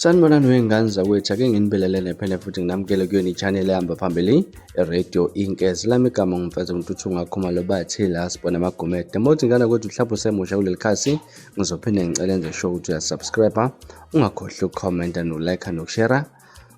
Sanibonani wey'ngane zakwethu, ake nginibelelene phela futhi nginamukele kuyona i-channel ehamba phambili i-radio Inkezi. Lami igama ngumfeza uMtuthu Ngakhumalo bathi la sibona amagumede. Uma uthi ngane kwethu mhlawumbe usemusha kuleli khasi, ngizophinde ngicele enze sure ukuthi uyasubscribe, ungakhohlwa ukukhomenta nokulike nokushare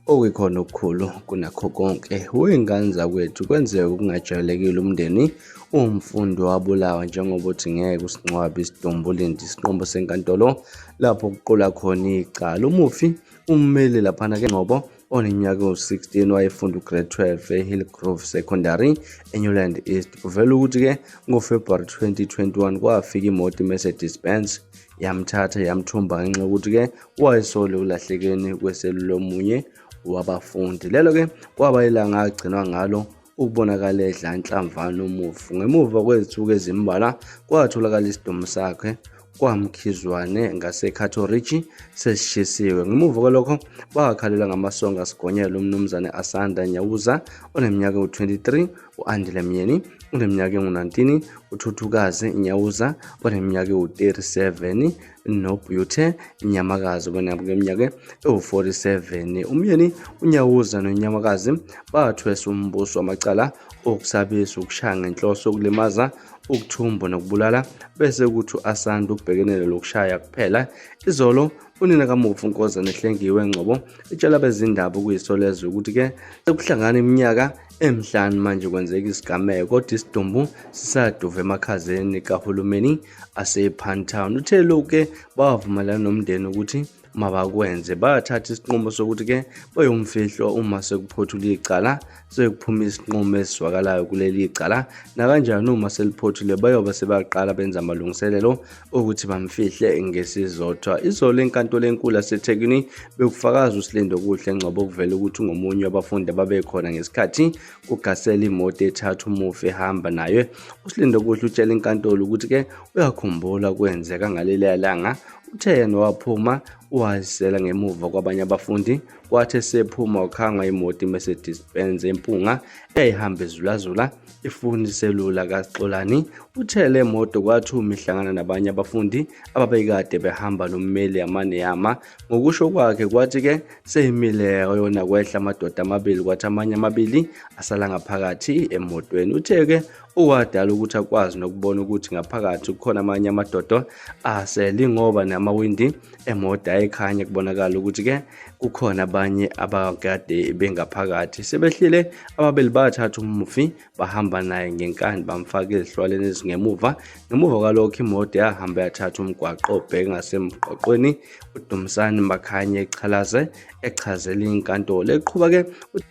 okuyikhona okukhulu kunakho konke. Wey'ngane zakwethu, kwenzeka okungajwayelekile umndeni umfundi wabulawa njengoba uthi ngeke usingcwabe isidumbu ulinde isinqumo senkantolo lapho kuqula khona icala. Umufi ummeli laphana ke Ngcobo oneminyaka ewu-16 wayefunda ugrade 12 eHillgrove Secondary eNewland East. Kuvela ukuthi-ke ngoFebruwari 2021 kwafika imoto iMercedes Benz yamthatha yamthumba ngenxa yokuthi-ke wayesole ekulahlekeni kweselula omunye wabafundi. Lelo-ke kwaba ilanga agcinwa ngalo ukubonakala edla inhlamvana umufu. Ngemuva kwezinsuku ezimbalwa kwatholakala isidumbu sakhe kwaMkhizwane ngaseCato Ridge sesishisiwe. Ngemuva kwalokho bakhalelwa ngamasongo asigonyela uMnumzane Asanda Nyawuza oneminyaka ewu-23, u-Andile Myeni oneminyaka engu-19, uThuthukazi Nyawuza oneminyaka ewu-37 noBhuthe Nyamakazi oneminyaka ewu-47. Umyeni uNyawuza noNyamakazi bathwesa umbuso wamacala okusabisa, ukushaya ngenhloso yokulimaza, ukuthumba nokubulala, bese kuthi u-Asanda ubhekene lokushaya kuphela. Izolo unina kamufi uNkozana Hlengiwe Ngcobo etshela abezindaba okuyiSolezwe ukuthi-ke sekuhlangana iminyaka emihlanu manje kwenzeka isigameko kodwa isidumbu sisaduva emakhazeni kahulumeni asePantown. Uthe lokhu-ke bavumelana nomndeni ukuthi mabakwenze, bathatha isinqumo sokuthi-ke bayomfihlo uma sekuphothula icala, sekuphuma isinqumo esizwakalayo kuleli cala, nakanjani uma seliphothule bayoba sebaqala benza amalungiselelo ukuthi bamfihle ngesizotha. Izolo enkantolo enkulu yaseThekwini bekufakaza uSilindokuhle Ngcobo okuvela ukuthi ungomunye wabafundi ababekhona ngesikhathi kugasela imoto ethatha umufi ehamba naye. USilindokuhle utshela inkantolo ukuthi-ke uyakhumbula kwenzeka ngaleliya langa. Uthe yena waphuma wazisela ngemuva kwabanye abafundi, kwathi esephuma wakhangwa imoto iMercedes Benz empunga eyayihamba ezulazula ifuna iselula kaXolani. Uthe le moto kwathi uma ihlangana nabanye abafundi ababekade behamba nommeli Amaneyama. Ngokusho kwakhe kwathi-ke seyimile yona kwehla amadoda amabili, kwathi amanye amabili asala ngaphakathi emotweni. Uthe-ke okwadala ukuthi akwazi nokubona ukuthi ngaphakathi kukhona amanye amadoda asele ngoba namawindi emoto ayekhanya kubonakala ukuthi-ke kukhona abanye abakade bengaphakathi. Sebehlile ababili bathatha umufi bahamba naye ngenkani bamfaka ezihlwaleni ezingemuva. Ngemuva kwalokho imoto yahamba yathatha umgwaqo obheke ngasemgqoqweni. UDumsani Makhanye echalaze echazela inkantolo. Eqhuba-ke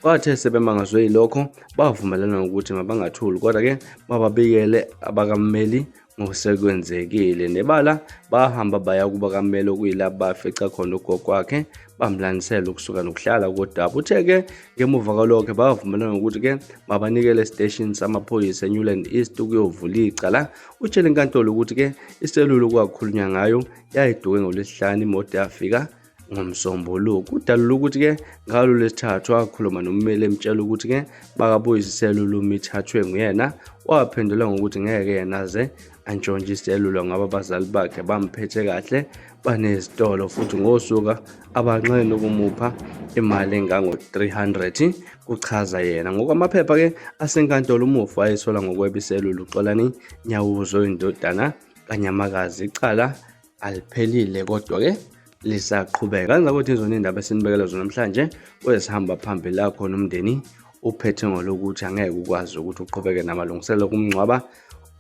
bathe sebemangazwe yilokho bavumelana ngokuthi mabangathuli kodwa-ke bababikele abakammeli ngosekwenzekile. Nebala bahamba baya kuba kammeli okuyilapho bafica khona ugogo wakhe bamlandisela ukusuka nokuhlala kodaba. Uthe-ke ngemuva kwalokho bavumelana ngokuthi-ke mabanikele esiteshini samaphoyisa eNewland East ukuyovula icala. Utshele inkantolo ukuthi-ke iselula okwakhulunywa ngayo yayiduke ngoLwesihlanu, imoto yafika ngoMsombuluko. Udalula ukuthi-ke ngalo Lwesithathu wakhuluma nommeli emtshela ukuthi-ke bakabuyise iselula uma ithathwe nguyena. Waphendula ngokuthi ngeke yena aze antshontshe iselula ngoba abazali bakhe bamphethe kahle, banezitolo futhi ngosuka abanxene ukumupha imali engango-300, kuchaza yena. Ngokwamaphepha-ke asenkantolo umufi wayesola ngokweba iselula uXolani Nyawuzo indodana kaNyamakazi. Icala aliphelile kodwa-ke lisaqhubeka. Kanza ukuthi izona indaba esinibekela zona namhlanje kwezihamba phambili la khona umndeni uphethe ngolokuthi angeke ukwazi ukuthi uqhubeke namalungiselelo okumngcwaba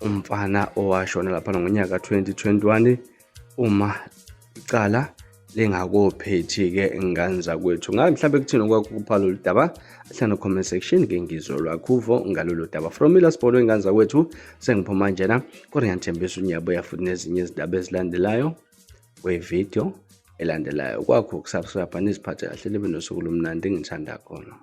umfana owashona laphana ngonyaka 2021 uma icala lingakophethi-ke ngane zakwethu. Ngabe mhlawumbe kuthini okwakho kupha lolu daba? Hlala comment section ke ngizwe lwakho uvo ngalolu daba. From Mila Sport wengane zakwethu sengiphuma njena kodwa ngiyathembisa unyabuya futhi nezinye izindaba ezilandelayo kwevidiyo elandelayo. Kwakho ukusubscribe niziphathe kahle nibe nosuku lomnandi ngithanda khona.